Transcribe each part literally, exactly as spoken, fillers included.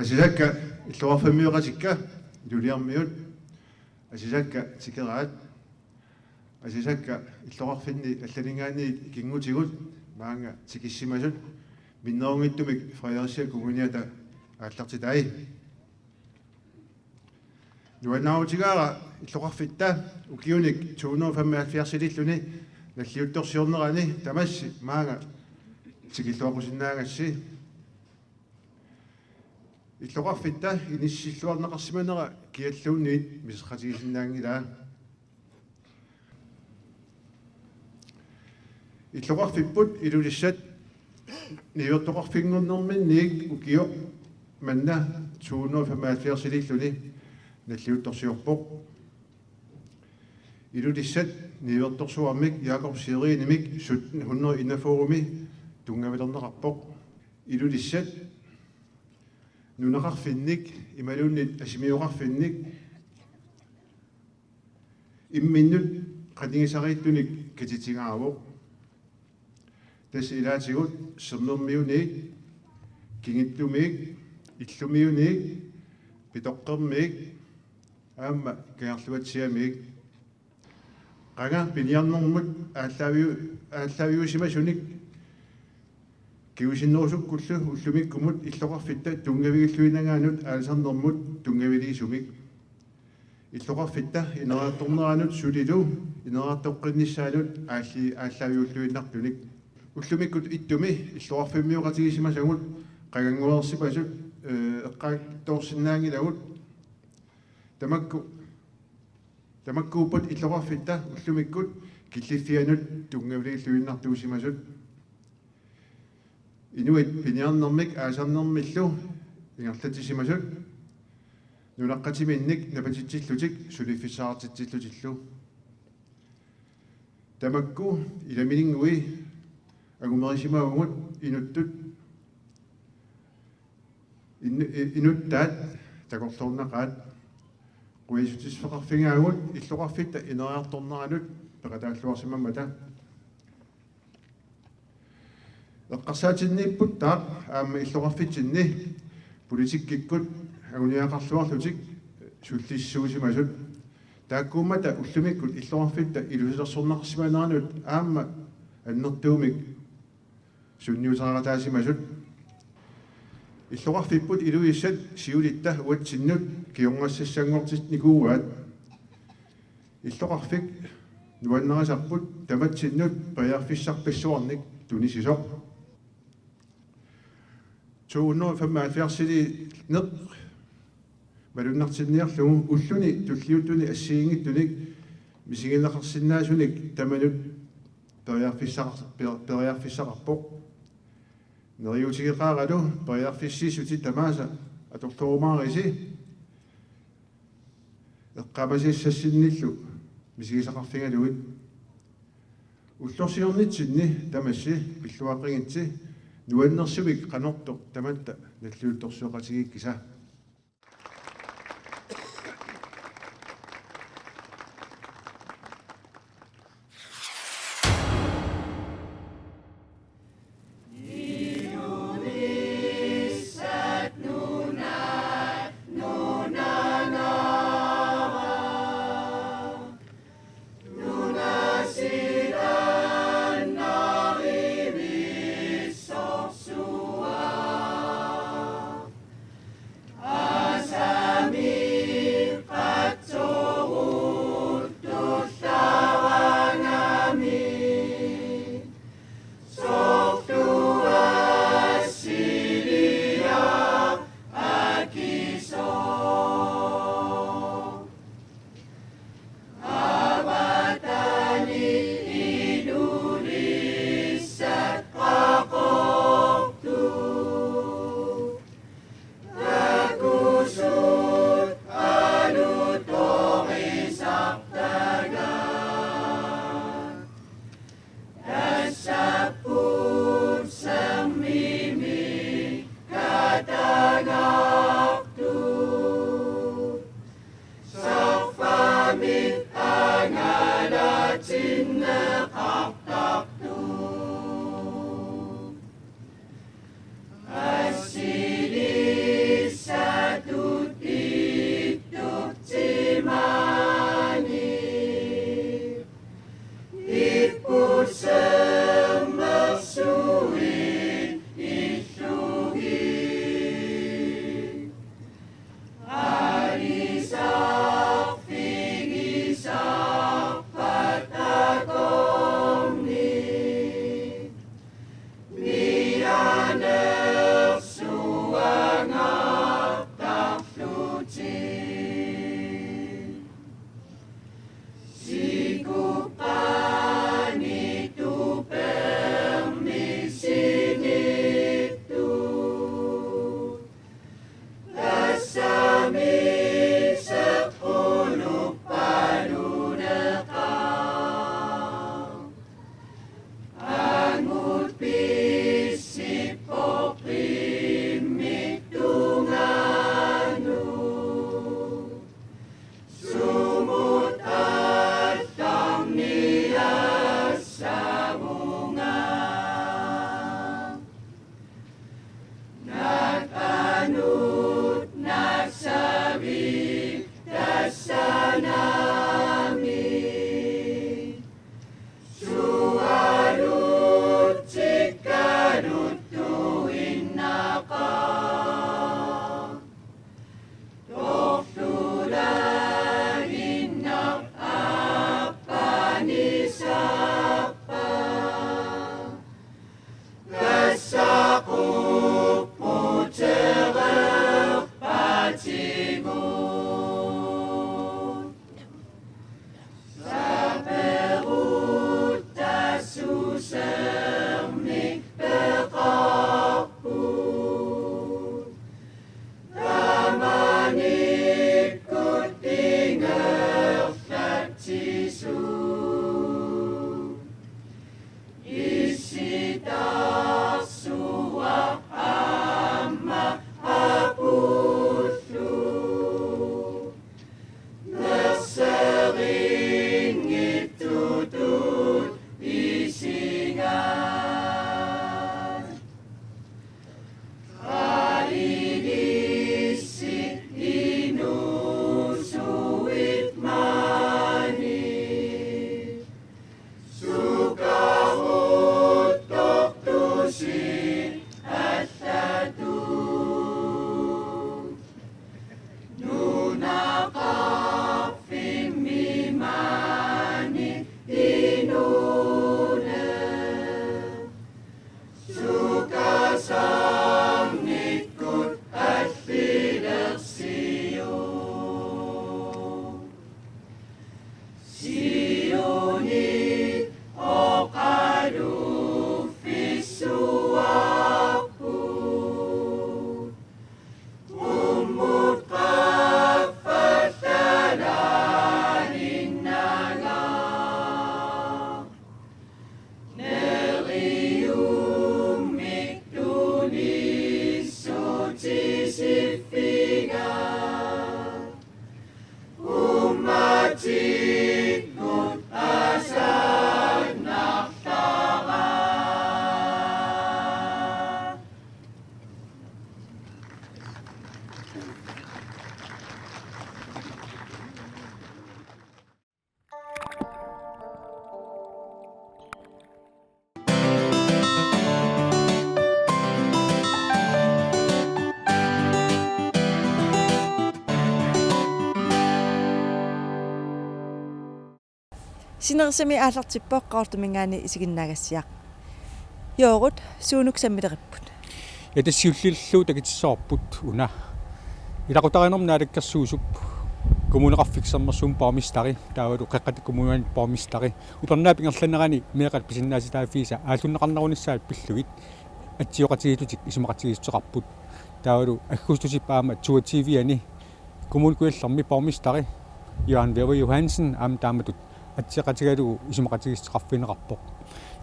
Asasakka illoqarfimmioqatikka Iluliarmiut, asasakka tikeraat, asasakka illoqarfinni allaninngaanniit ikinngutigut maanga tikissimasut minnerunngitsumik Fredericia Kommuniata aallartitai. Nuannaarutigaara illoqarfitta ukiunik to hundrede og femoghalvfjerds-ililluni nalliuttorsiornerani tamassi maanga tikilluaqqusinnaagassi. Illoqarfitta inissilluarneqarsimanera kialluunniit miserratigisinnaanngilaa. Illoqarfipput Ilulissat niuertoqarfinngornerminniit ukioq manna to hundrede og femoghalvfjerds-ililluni nalliuttorsiorpoq. Ilulissat niuertorsuarmik Jakob Seirinimik sytten hundrede enogfyrre-mi tunngavilerneqarpoq. Ilulissat nunaqarfinnik imaluunniit asimioqarfinnik imminnut qanigisariittunik katitigaavoq. Tassa ilaatigut Sermermiuniit, Kingittumiit, Illumiuniit, Pitoqqermiit aamma Kangerluatsiamiit. Qanga piniarnermut aallaaviu-, aallaaviusimasunik kingusinnerusukkullu ullumikkumut illoqarfitta tunngavigilluinnagaannut aalisarnermut tunngaviliisumik. Illoqarfitta ineriartorneranut sulilu ineriartoqqinnissaanut aalli-, aallaaviulluinnartunik. Ullumikkut ittumi illoqarfimmioqatigisimasagut qanganngorsimasut, ee, eqqaattoorsinnaanngilagut. Tamakku, tamakkuupput illoqarfitta ullumikkut killiffianut tunngaviligilluinnartuusimasut. Inuit piniarnermik aalisarnermillu ingerlatsisimasut nunaqqatiminnik napatitsillutik suliffissaqartitsillutillu. Tamakku ilamininngui angumerisimavugut inuttut, inu-, i-, inuttaat takorloornaqaat. Quiassutissaqarfigaagut illoqarfitta ineriartorneranut peqataalluarsimammata. Eqqarsaatinniipputtaaq aamma illoqarfitsinni politikkikkut anguniagaqarluarlutik sullissisuusimasut. Taakkuummata ullumikkut illoqarfitta ilusilersorneqarsimaneranut aamma annertuumik sunniuteqarataasimasut. Illoqarfipput Ilulissat siulitta uatsinnut kingornassassanngortinnikuuaat. Illoqarfik nuannarisarput tamatsinnut periarfissarpassuarnik tunisisoq. To hundrede og femoghalvfjerds-ilineq malunnartinniarlugu ulluni tulliuttuni assigiinngitsunik misigineqarsinnaasunik tamanut periarfissaqar-, per-, periarfissaqarpoq. Neriuutigeqaaralu periarfissiissutit tamaasa atortorumaarisi eqqaamasassassinillu misigisaqarfigalugit. Ullorsiornitsinni tamassi pilluaqqigitsi nuannersumik qanortoq tamatta nalliuttorsioqatigiikkisa. Tassanami sualutikkaluttuinnaqaaq. Tortulaginnaq appani saappa. Tassa qupputereerpatigut. Saperutta susermik peqarput. Tamanikkut ingerlatsisut. Issitarsuaq aamma apullu. Nerseqinngitsutut isingaat. Qa ilissi inuusuit maani. Sukaaruttortusi allatut. Nunaqarfimmi maani inuuneq. Sukasannikkut allilersiuk. Siunit oqaluffissuarput. Qummut qaffallalaannaq. Neriummik tunissutisiffiga. Ummatikkut asanarlara. Sinerissami aallartippoq Qaqortuminngaanniit isiginnaagassiaq. Joorut, suunuk sammilerippput? Ja, tassa siullerlu takutissavarput una ilaqutariinnermut naalakkersuisup Kommuneqarfik Sermersuup borgmesteri, taavalu Qeqqata Kommunini borgmesteri, upernaap ingerlanerani meeqqat pisinnaatitaaffiisa aallunneqarnerunissaat pillugit atsioqatigiittutik isumaqatigiissuteqarput. Taavalu aggustip aamma toogtyve-ani Kommune Kujallermi borgmesteri Johan Wæver Johansen aamma taamatut atsioqatigalugu isumaqatigiissuteqarfigineqarpoq.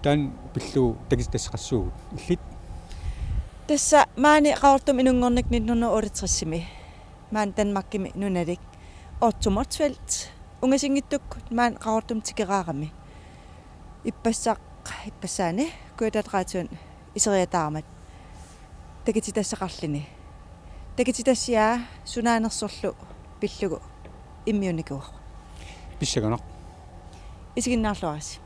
Taanna pillugu takutitassaqassuugut. Illit? Tassa maani Qaqortumi inunngornikka nitten hundrede otteogtres-imi maani Danmarkimi nunalik Otto Motzfeldt ungasinngitsukkut maani Qaqortumi tikeraarami. Ippassaq, ippassaani Kujataata Radiomi iseriataarmat takutitassaqarluni. Takutitassiaa sunaanersorlu pillugu immiunnikuuvoq. Pissanganaq. Isiginnaarluarisi.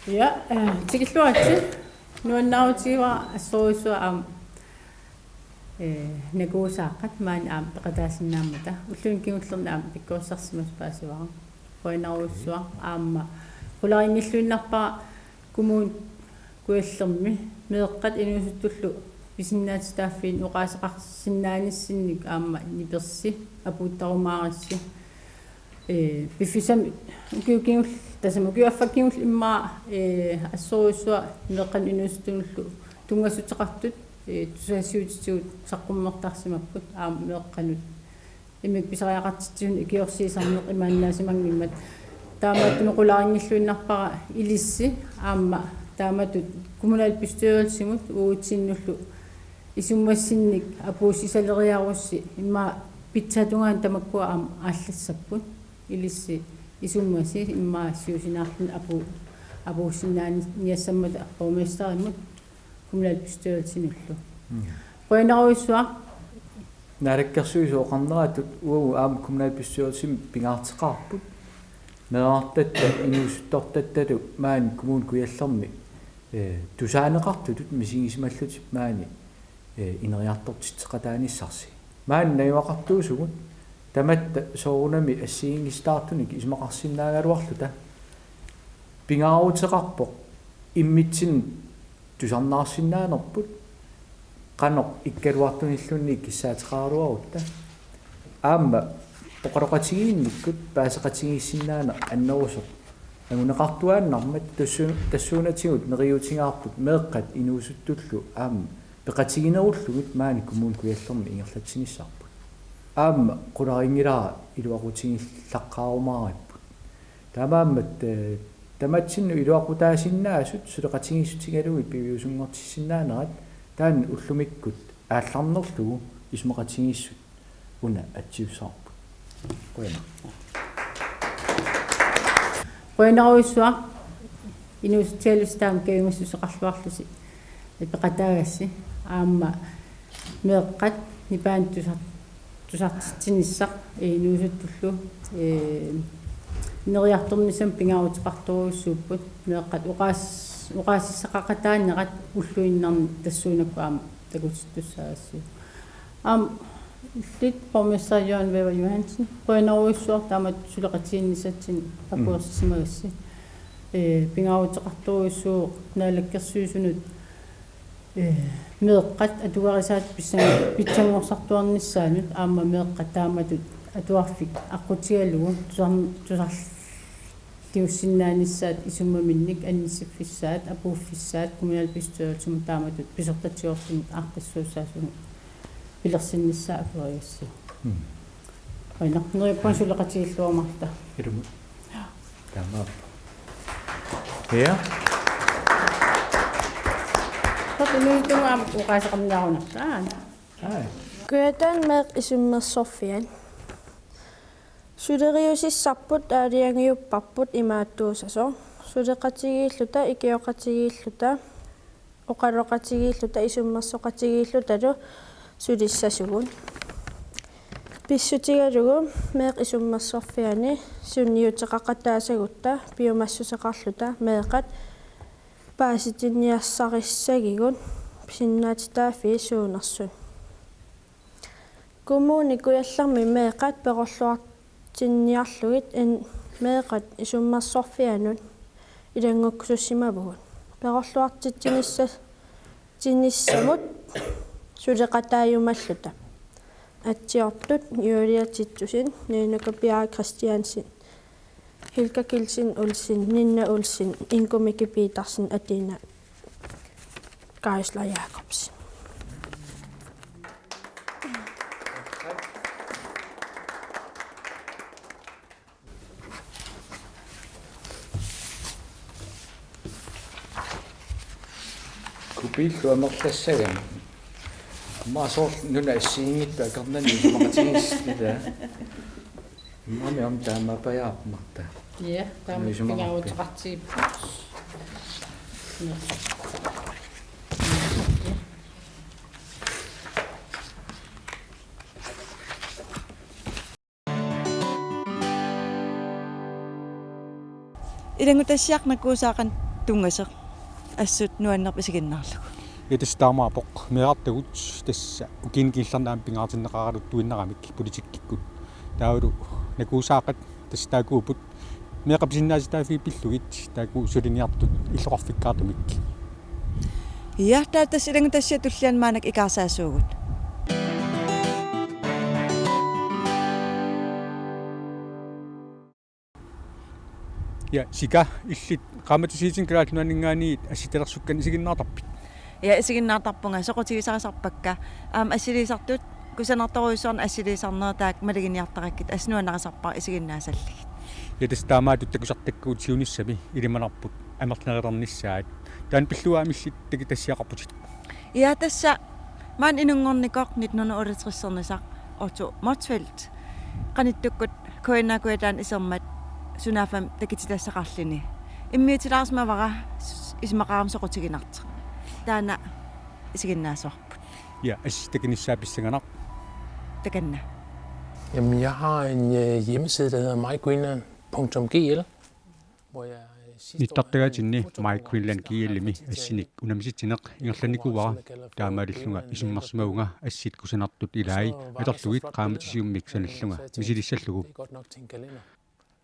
Ja, eh, tikilluaritsi. Nuannaarutigivara assorujussuaq aamma, eh, nakuusaaqqat maani aamma peqataasinnaammata. Ulluni kingullerni aamma pikkorissarsimasut paasivara. Qujanarujussuaq aamma. Qularinngiluinnarpara Kommune Kujallermi meeqqat inuusuttullu pisinnaatitaaffiini oqaaseqarsinnaanissinnik aamma nipersi apuuttarumaarissi. Ee, piffissami ukiut kingul-, tassami ukiup affaa kingulleq immaqa, ee, assorujussuaq meeqqanut inuusuttunullu tunngassuteqartut, ee, tusagassiuutitigut saqqummertarsimapput aamma meeqqanut immikkut pisariaqartitsisunut ikiorsiisarneq imaannaasimanngimmat. Taamaattumik qularinngiluinnarpara ilissi aamma taamatut kommunalbestyrelsimut uatsinnullu isummassinnik apuussisaleriarussi immaqa pitsaatungaanut tamakkua aamma aallassapput. Ilissi isummassik immaqa siusinaarluni apu-, apuussinnaaniassammata borgmesterimut kommunalbestyrelsinullu. Mm. Qujanarujussuaq. Naalakkersuisut oqarneratut uagut aamma kommunalbestyrelsimi pingaarteqaarput. Meerartatta inuusuttortattalu maani Kommune Kujallermi, eh, tusaaneqartutut misigisimallutik maani, eh, ineriartortitseqataanissarsi. Maani najugaqartuusugut tamatta soorunami assigiinngisitaartunik isumaqarsinnaagaluarluta. Pingaaruteqarpoq immitsinnut tusarnaarsinnaanerput qanoq ikkaluartunilluunniit kissaateqaraluarutta. Aamma oqaloqatigiinnikkut paaseqatigiissinnaaneq annerusoq anguneqartuaannarmat tassu-, tassuunatigut neriuutigaarput meeqqat inuusuttullu aamma peqatiginerullugit maani Kommune Kujallermi ingerlatsinissarput. Aamma qularinngilara iluaqutigillaqqaarumaaripput. Taamaammat, eh, tamatsinnut iluaqutaasinnaasut suleqatigiissutigalugit piviusunngortissinnaanerat taanna ullumikkut aallarnerlugu isumaqatigiissut una atsiussavarput. Qujanaq. Qujanarujussuaq inuusutsialusi taama kajumissuseqarluarlusi peqataagassi aamma meeqqat nipaanut tusar-, tusartitsinissaq inuusuttullu, eh, neriartornissamut pingaaruteqartorujussuupput meeqqat oqaas-, oqaasissaqaqataanerat ulluinnarni tassuunakkut aamma takutittussaagassiuk. Aamma illit borgmester Jørgen Wæver Johansen, qujanarujussuaq taamatut suleqatigiinnissatsinnut akuersisimagassi. Eh, pingaaruteqartorujussuuvoq Naalakkersuisunut, eh, meeqqat atugarisaat pissan-, pitsanngorsartuarnissaannut aamma meeqqat taamatut atuarfik aqqutigalugu tusar-, tusar-, liussinnaanissaat isumaminnik annissiffissaat, apuuffissaat, kommunalbestyrelsimut taamatut pisortatigoortumik aaqqissuussaasunut pilersinnissaa akuerigassiuk. Mm. Aana, neriuppunga suleqatigiilluarmata. Ilumut. Taamaappoq. Ja. Takunuituma aamma oqaaseqarniarunartaa. Ai. Kujataani meeqqat isummersorfiat. Suleriusissarput aalajangiupparput imaattuussasoq. Suleqatigiilluta, ikioqatigiilluta, oqaloqatigiilluta, isummersoqatigiillutalu sulissasugut. Pissutigalugu meeqqat isummersorfianni sunniuteqaqataasagutta piumassuseqarluta meeqqat paasitinniassarissagigut pisinnaatitaaffii suunersut. Kommune Kujallermi meeqqat perorluartinniarlugit in-, meeqqat isummersorfiannut ilanngukkusussimavugut. Perorluartitsinissa-, -tinnissamut suleqataajumalluta. Atsiortut Julia Titussen, Nina Kapiaa Christiansen, Hilka Kielsen Olsen, Ninna Olsen, Ingo Miki Petersen, Athena Geisler Jacobsen. Kupiillu amerlassagami. Aamma soorlu nuna assigiinngitsut akornanni isumaqatigiissut ilaa. Immami aamma taamaappajaarput Marta. Ja, taama isumaqarpit? Pingaaruteqartigipput. Ilanngutassiaq Nakuusaaq qanoq tunngasoq assut nuannerpoq isiginnaarlugu? Ja, tassa taamaappoq, meerartagut tassa ukiuni killerneri aamma pingaartinneqaraluttuinnaramik politikkikkut. Taavalu Nakuusaaqat tassa taakkuupput meeqqat pisinnaatitaaffii pillugit taakku suliniartut illoqarfikkaartumik. Ja, taava tassa ilanngutassiaq tulliani maannakkut ikaarsaasuugut. Ja, Sika, illit Qaammatip Sisimiuni Kalaallit Nunaanninngaanniit assitalersukkanik isiginnaartarpit? Ja, isiginnaartarpunga, soqutigisarisarpakka. Aamma assiliisartut kusanartorujussuarnik assiliisarnerit taakku maluginiartarakkit, assut nuannarisarpara isiginnaasallugit. Ja, tassa taamaattut takusartakkagut siunissami ilimanarput amerlanerulernissaat. Taanna pillugu aamma illit takutassiaqarputit? Ja, tassa maani inunngornikoq nitten hundrede otteogtressernisaq Otto Motzfeldt qanittukkut K N R Kujataani isermat sunaaffami takutitassaqarluni. Immiutilaarsimavara s-, isumaqarama soqutiginartoq. Taanna isiginnaassavarput. Ja, assit takunissaat pissanganaq. Takanna. Jamen, jeg har en øh, hjemmeside, der hedder mygreenland punktum g l, hvor jeg øh, sidste år Nittartagaatinni MyGreenland G L-imi assinik unammitsineq ingerlannikuuara, taamaalillunga isummersimavunga assit kusanartut ilai atorlugit qaammatisiummik sanallunga misilissallugu.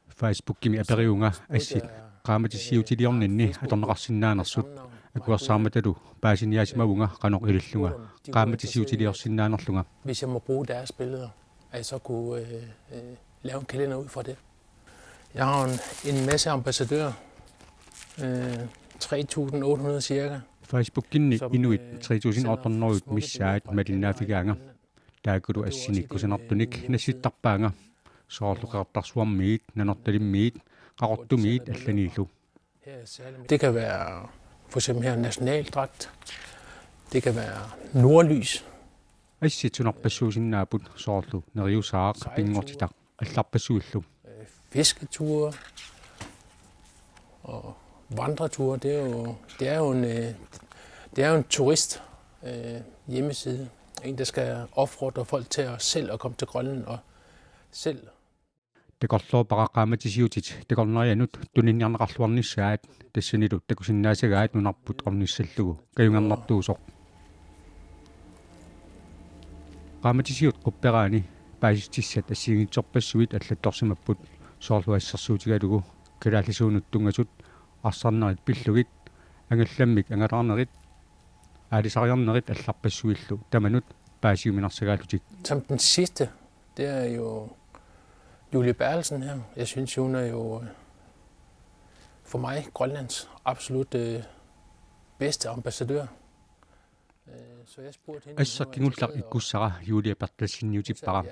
Facebookimi aperivunga assit qaammatisiutiliorninni atorneqarsinnaanersut, akuersaarmatalu paasiniaasimavunga qanoq ilillunga qaammatisiutiliorsinnaanerlunga. Hvis jeg må bruge deres billeder, at jeg så kunne øh, øh, lave en kalender ud fra det. Jeg har en, en masse ambassadører. Øh, tre tusind otte hundrede cirka. Facebookinni inuit tre tusind otte hundrede missaat malinnaaffigaanga. Taakkulu assinik kusanartunik nassittarpaanga. Soorlu Qeqertarsuarmiit, Nanortalimmiit, Qaqortumiit allaniillu. Det kan være for eksempel her nationaldragt. Det kan være nordlys. Assit sunarpassuusinnaapput, soorlu neriusaaq, pinngortitaq allarpassuillu. Fisketure og vandreture, det er jo, det er jo en, øh, det er jo en turist øh, hjemmeside. En, der skal opfordre folk til at selv at komme til Grønland og selv Takorloorpara qaammatisiutit takornarianut tuniniarneqarluarnissaat, tassanilu takusinnaasagaat nunarput ornissallugu kajungernartuusoq. Qaammatisiut qupperaanni paasissutissat assigiinngitsorpassuit allattorsimapput, soorlu assersuutigalugu kalaallisuunut tunngasut arsarnerit pillugit, angallammik angalaarnerit, aalisariarnerit allarpassuillu tamanut paasiuminarsagaallutik. Som den sidste, det er jo Julie Berthelsen her. Jeg synes, hun er jo øh, for mig Grønlands absolut øh, bedste ambassadør. Øh, så jeg spurgte hende, Assaq kingulleq ikkussara Julia Berthelseniutippara.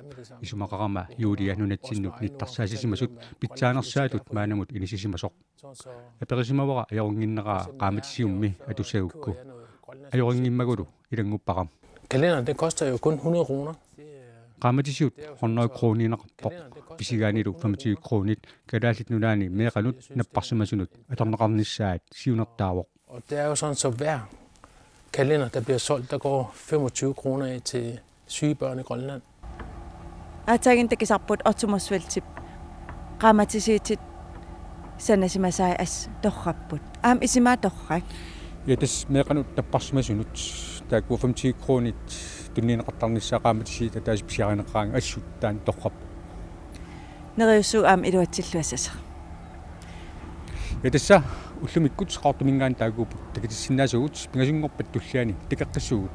Isumaqarama Julia nunatsinnut nittarsaassisimasut pitsaanersaatut maannamut inissisimasoq. Aperisimavara ajorinnginneraa qaammatisiummi atussagukku. Ajorinngimmagu ilannguppara. Kalenderen, den koster jo kun hundrede kroner. Qaammatisiut hundrede kroniineqarpoq. Pisigaannilu femogtyve kronit Kalaallit Nunaanni meeqqanut napparsimasunut atorneqarnissaat siunertaavoq. Og det er jo sådan, så hver kalender, der bliver solgt, der går femogtyve kroner af til syge børn i Grønland. Aatsaat takusarput Otto Motzfeldtip qaammatisiutit sanasimasai assut torrapput. Aamma isumaa torrak. Ja, tassa meeqqanut napparsimasunut taakkua femogtyve kronit tunniunneqartarnissaat qaammatisiut ataaseq pisiarineqaraangat assut taanna torrappoq. Neriussuuvoq aamma iluatsilluassasoq. Ja, tassa ullumikkut Qaqortuminngaanniit taakkuupput takutissinnaasugut, pingasunngorpat tulliani takoqqissuugut.